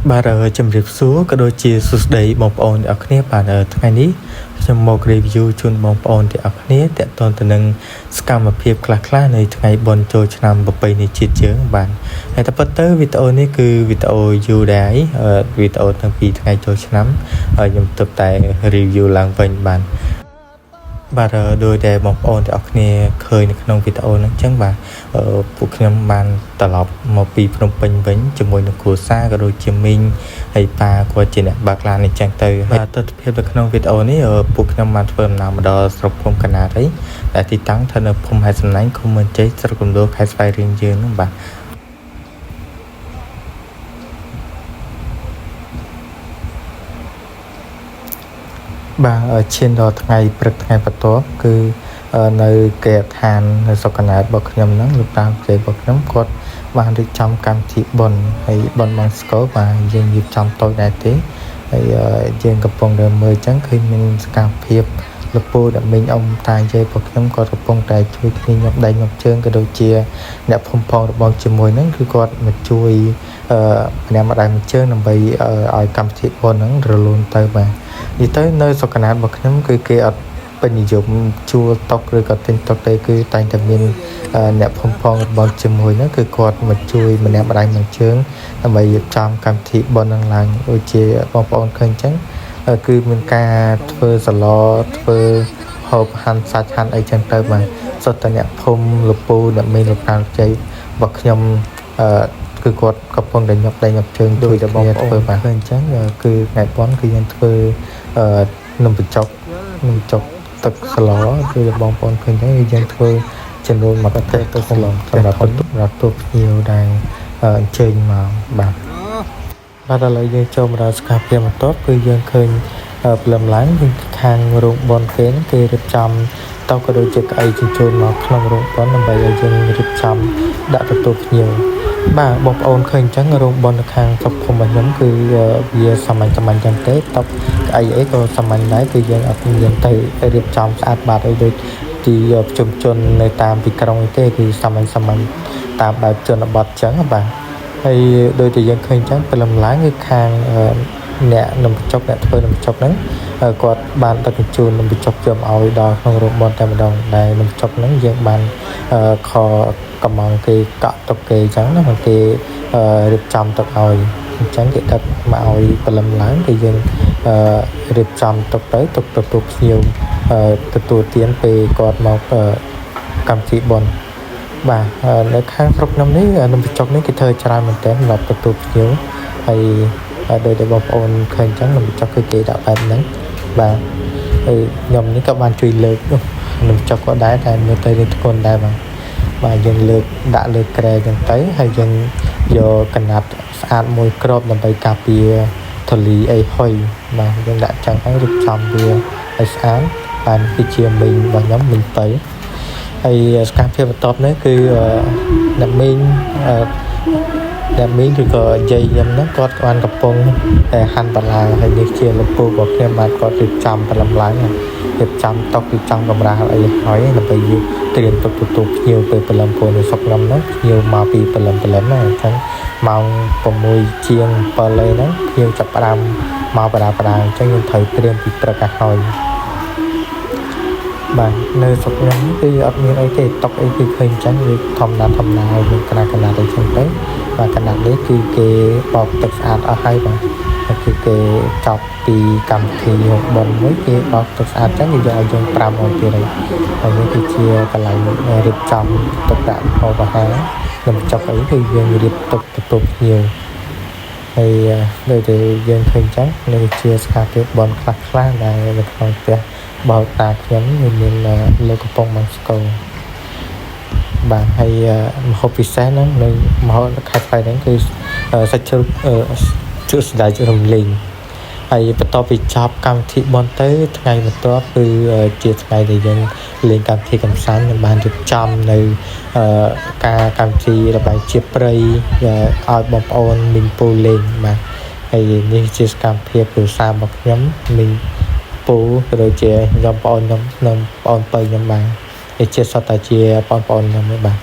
បាទជំរាបសួរក៏ដូចជាសួស្តីបងប្អូនទាំងអស់គ្នាបាទថ្ងៃនេះខ្ញុំមក review ជូនបងប្អូនទាំងអស់គ្នាទាក់ទងទៅនឹងសកម្មភាពខ្លះៗនៃថ្ងៃបុណ្យចូលឆ្នាំប្រពៃណីជាតិយើងបាទហើយតែប៉ុន្តែវីដេអូនេះគឺវីដេអូយូរដែរវីដេអូតាំងពីថ្ងៃចូលឆ្នាំហើយខ្ញុំទើបតែ review ឡើងវិញបាទបាទដោយដែលបងប្អូនទាំងអស់គ្នាឃើញនៅក្នុងវីដេអូហ្នឹងអញ្ចឹងបាទពួកខ្ញុំបានត្រឡប់មកពីភ្នំពេញវិញជាមួយនឹងគ្រួសារក៏ដូចជាមីងហើយប៉ាគាត់ជាអ្នកបើកឡានអញ្ចឹងទៅបាទទស្សនភាពនៅក្នុងវីដេអូនេះពួកខ្ញុំបានធ្វើដំណើរមកដល់ស្រុកភូមិកណាតអីដែលទីតាំងស្ថិតនៅភូមិហេតុសំណាញ់ឃុំមន្ជ័យស្រុកកំដួលខេត្តស្វាយរៀងយើងហ្នឹងបាទបាទឈានដល់ថ្ងៃព្រឹកថ្ងៃបន្ទាប់គឺនៅគេហដ្ឋាននៅស្រុកកណែតរបស់ខ្ញុំហ្នឹងលោកតាប្រទេសរបស់ខ្ញុំគាត់បានរៀបចំកម្មវិធីបុណ្យហើយបុណ្យបង្សុកូលបាទយើងរៀបចំតូចដែរទេហើយយើងកំពុងតែមើលអញ្ចឹងឃើញមានសកម្មភាពលោកពូដែលមីងអ៊ំតាយាយរបស់ខ្ញុំគាត់កំពុងតែជួយគ្នាញាប់ដៃញាប់ជើងក៏ដូចជាអ្នកភូមិផងរបស់ជាមួយហ្នឹងគឺគាត់មកជួយម្នាក់ម្ដាយមួយជើងដើម្បីឲ្យកម្មវិធីបុណ្យហ្នឹងរលូនទៅបាទនិយាយទៅនៅស្រុកកណាតរបស់ខ្ញុំគឺគេអត់ពេញនិយមជួលតុឬក៏ទិញតុទេគឺតែងតែមានអ្នកភូមិផងរបស់ជាមួយហ្នឹងគឺគាត់មកជួយម្នាក់ម្ដាយមួយជើងដើម្បីរៀបចំកម្មវិធីបុណ្យហ្នឹងឡើងដូចជាបងប្អូនឃើញអញ្ចឹងគឺមានការធ្វើសឡធ្វើហូបហាន់សាច់ហាន់អីចឹងទៅបាទសុទ្ធតែអ្នកភូមិលោកពូអ្នកមីងលោកតាលោកជ័យរបស់ខ្ញុំអឺគឺគាត់កំពុងតែញាប់ដៃញាប់ជើងជួយតែបងប្អូនធ្វើបាទឃើញអញ្ចឹងគឺថ្ងៃបុណ្យគឺយើងធ្វើអឺនំបញ្ចុកនំបញ្ចុកទឹកស្លគឺបងប្អូនឃើញហ្នឹងគឺយើងធ្វើចំនួនមួយប្រទេសទឹកស្លសម្រាប់សម្រាប់ទូភ្ញៀវដែលអញ្ជើញមកបាទបាទឥឡូវយើងចូលមកដល់សកម្មភាពបន្ទាប់គឺយើងឃើញព្រលឹមឡើងគឺខាងរោងបុណ្យគេគេរៀបចំតុក៏ដូចជាកៅអីជញ្ជូនមកក្នុងរោងបុណ្យដើម្បីឲ្យយើងរៀបចំដាក់ទទួលភ្ញៀវបាទបងប្អូនឃើញអញ្ចឹងរោងបុណ្យនៅខាងស្រុកភូមិរបស់ខ្ញុំគឺវាសាមញ្ញសាមញ្ញចឹងទេតុកៅអីអីក៏សាមញ្ញដែរគឺយើងអត់មានទៅរៀបចំស្អាតបាតអីដូចទីប្រជុំជននៅតាមទីក្រុងអីទេគឺសាមញ្ញសាមញ្ញតាមបែបជនបទចឹងបាទហើយដូចតែយើងឃើញចឹងព្រលឹមឡើងគឺខាងអ្នកនំបញ្ចុកអ្នកធ្វើនំបញ្ចុកហ្នឹងគាត់បានដឹកជញ្ជូននំបញ្ចុកយកមកឲ្យដល់ក្នុងរោងបុណ្យតែម្ដងដែលនំបញ្ចុកហ្នឹងយើងបានខកំងគេកក់ទុកគេអញ្ចឹងណាគេរៀបចំទុកឲ្យអញ្ចឹងគេដឹកមកឲ្យព្រលឹមឡើងគឺយើងរៀបចំទុកទៅទុកទទួលភ្ញៀវទទួលទានពេលគាត់មកកម្មវិធីបុណ្យបាទនៅខាងស្រុកខ្ញុំនេះនំបញ្ចុកនេះគេធ្វើច្រើនមែនទែនសម្រាប់ទទួលភ្ញៀវហើយដោយដែលបងប្អូនឃើញអញ្ចឹងនំបញ្ចុកគឺគេដាក់បែបហ្នឹងបាទហើយខ្ញុំនេះក៏បានជួយលើកនំបញ្ចុកក៏ដែរតែមើលទៅនេះធ្ងន់ដែរបាទបាទយើងលើកដាក់លើគ្រែអញ្ចឹងទៅហើយយើងយកកណាត់ស្អាតមួយគ្របដើម្បីការពារធូលីអីហុយបាទយើងដាក់ចឹងហើយរៀបចំវាឲ្យស្អាតបាទគឺជាមីងរបស់ខ្ញុំមីងទៅហើយសកម្មភាពបន្ទាប់នេះគឺអ្នកមីងអ្នកមីងឬក៏យាយខ្ញុំហ្នឹងគាត់បានកំពុងតែហាន់បន្លែហើយនេះជាលោកពូរបស់ខ្ញុំបាទគាត់រៀបចំបន្លំឡើងរៀបចំតុរៀបចំកម្រាលអីហើយដើម្បីត្រៀមទុកទទួលភ្ញៀវពេលព្រលឹមព្រោះនៅស្រុកខ្ញុំហ្នឹងភ្ញៀវមកពីព្រលឹមព្រលឹមណាអញ្ចឹងម៉ោង6ជាង7អីហ្នឹងភ្ញៀវចាប់ផ្ដើមមកបដាបដាអញ្ចឹងយើងត្រូវត្រៀមពីព្រឹកឲ្យហើយបាទនៅស្រុកខ្ញុំគឺអត់មានអីទេតុកអីគឺឃើញអញ្ចឹងវាធម្មតាធម្មតាហើយមានកណាត់កណាត់អីចឹងទៅបាទកណាត់នេះគឺគេបោកទឹកស្អាតអស់ហើយបាទគឺគេចប់ពីកម្មវិធីបុណ្យមួយគេបោកទឹកស្អាតចឹងគេយកឲ្យយើង5ម៉ោងទៀតហើយហើយនេះគឺជាកន្លែងរៀបចំទុកដាក់ម្ហូបអាហារនំចុកអីគឺយើងរៀបទុកទទួលភ្ញៀវហើយដូចដែលយើងឃើញចឹងនេះជាសកម្មភាពបុណ្យខ្លះៗដែលនៅក្នុងផ្ទះបោតាខ្ញុំមានលោកកំពុងបង្ស្កូបាទហើយម្ហូបពិសេសហ្នឹងនៅម្ហូបខេត្តស្វាយរៀងគឺសាច់ជ្រូកជ្រូកសណ្តែករំលែងហើយបន្ទាប់ពីចប់កម្មវិធីបុណ្យទៅថ្ងៃបន្ទាប់គឺជាថ្ងៃដែលយើងលេងកម្មវិធីកម្សាន្តនិងបានរៀបចំនៅការកម្មវិធីរបាយជាព្រៃឲ្យបងប្អូនមីងពូលេងបាទហើយនេះជាសកម្មភាពគ្រួសាររបស់ខ្ញុំមីងពូក៏ដូចជាខ្ញុំបងប្អូនខ្ញុំនិងបងប្អូនពៅខ្ញុំបាទនេះជាសុទ្ធតែជាបងប្អូនខ្ញុំបាទ